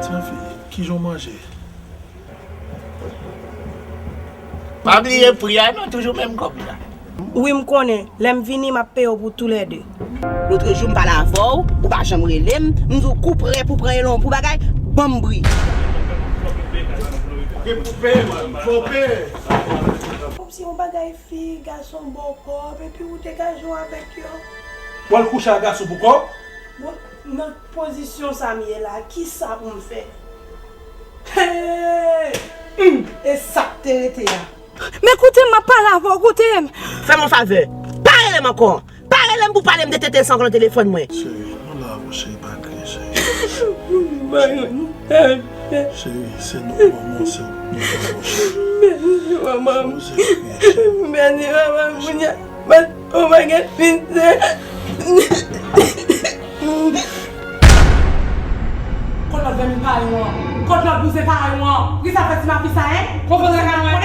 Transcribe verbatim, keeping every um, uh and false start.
Tifi, kijan w manje? Pa bliye pri a non, toujou menm kòb la. Wi, m konnen. Lè m vini, m ap peye w pou toulède. Lotrejou, m pale avè w, ou pa janm rele m. M di w kou prè pou pran elon pou bagay, ban m bri. Gen pou peye, man. Fò peye. Kòmsi yon bagay fi, gason bò kòb, epi ou degaje w avèk yo. W al kouche ak gason pou kòb? Bon, nan pozisyon sa m ye la, kisa pou m fè? Hey! Hum! E sa k te rete a? Men koute m, m ap pale avè w, koute m. Fè m yon favè. Pa rele m ankò. Pa rele m pou pale m de tete san nan telefòn mwen. Cheri, nou la pou cheri, pa kriye, cheri. Cheri, se nou manman, se nou manman, cheri. Mèsi, manman. Poze kriye, cheri. Mèsi, manman. Kounye a, bat, oh my God, pizza. Kot lòt vèmin parèy ou an? Kot lòt bouzen parèy ou an? Poukisa fè ti mafi sa, en? Konprann sa ka mwen?